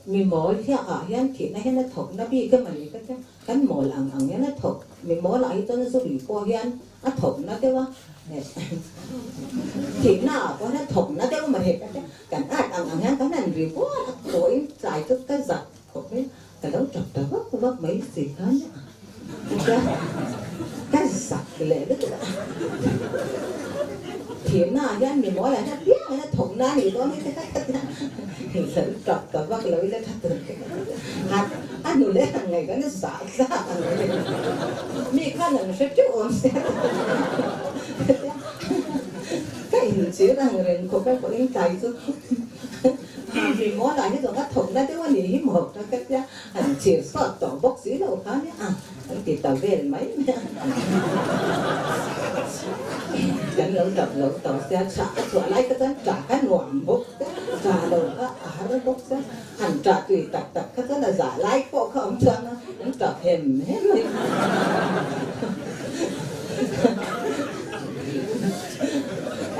Mi mawl hiah ah hian thihna hian a thawk na bik em a ni ka tia, kan mawl ang ang hian a thawk, mi mawl ah hi chuan zu lui pawh hian a thawk na deuh a, thihna ah pawh hian a thawk na deuh em a ni ka tia, kan at ang ang hian kan han ri bual a, pawhin tlai chu ka zak khawp mai a, ka lo tap ta vak vak mai si khan a, ka zak leh lutuk a, thihna ah hian mi mawl ah hian piang in a thawk na a nih dawn hi te kha ka tia, lo tap ta vak lo ila tha tur te kha ka tia, a hnu leh ang ngaih chuan a zah tlak ang mi khan an hre teuh awm sia ka tia, ka inchhir ang reng khawp e pawhin tlai chu mi mawl ah hi zawng a thawk na deuh a nih hi maw ka tia, an chhir sawt tawh bawk si lo kha nia. An ti ta vel mai mai a. Kan lo tap lo tawh sia, chah a chhuah lai kha chuan tah kha nuam bawk sia, tah lo kha a har bawk sia, han tah tui tak tak kha chuan a zah lai pawh kha awm chuang a, an tap hem hem mai.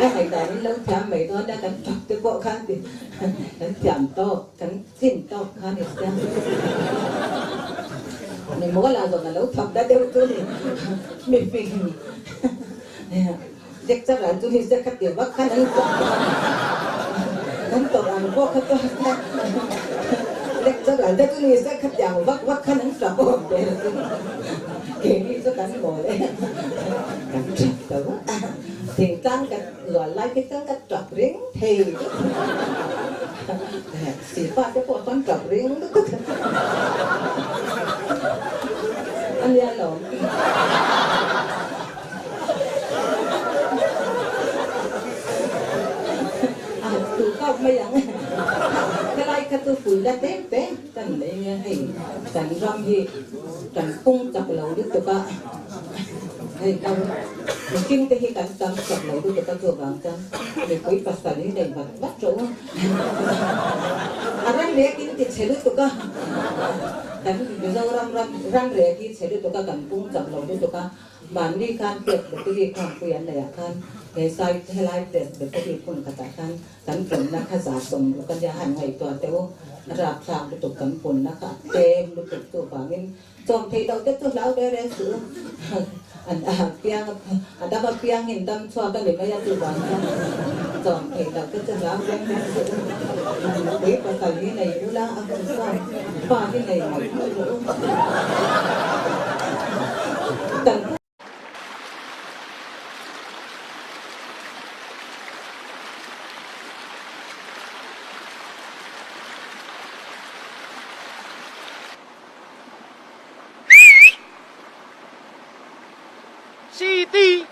A ngaihdan in lo thiam mai dawn a, kan tap te pawh khan ti kan thiam tawk, kan Chin tawk kha ni sia. Mi mawl ah zawng a lo thawk ta deuh chu ni. Mi fing lecture ah chu ni sia kha ti vak khan an tawk an tawk ang pawh kha chuan lecture ah te chu ni sia kha ti ang vak vak khan an tap awm vel chu ni. Keini chu kan mawl e kan tap ta vak a. Thingtlang kan luan lai phei chuan ka tap ring thei. Sipa te pawh chuan tap ring lutuk a nia lo. A tu kap mai ang. Helai kha chu pui la tlem tlem kan nei nia hei kan ram hi kan pung chak lo lutuk a. Hei kan mihring te hi kan tam chak lo lutuk a chuvang chuan mipui pasal hi nei vat vat rawh u. A ram rek in ti chhe lutuk a, kan Mizoram ram ram rek hi chhe lutuk a, kan pung chak lo lutuk a, mahni khan test battery khangpui an neih ah khan he sai helai test battery phun khatah khan kan punna kha 60 a nia han ngaihtuah teh u, a rapthlak lutuk kan punna kha a tlem lutuk chuvangin Chawm theih loh te chu hlau reng reng suh u. An piang a dam a piang in dam chhuak a ni mai a chuvang chuan chawm theih loh te chu hlau reng reng suh u. Nupui pasal hi nei ula a hun chuan fa hi nei mawlh mawlh rawh u. Kan C D.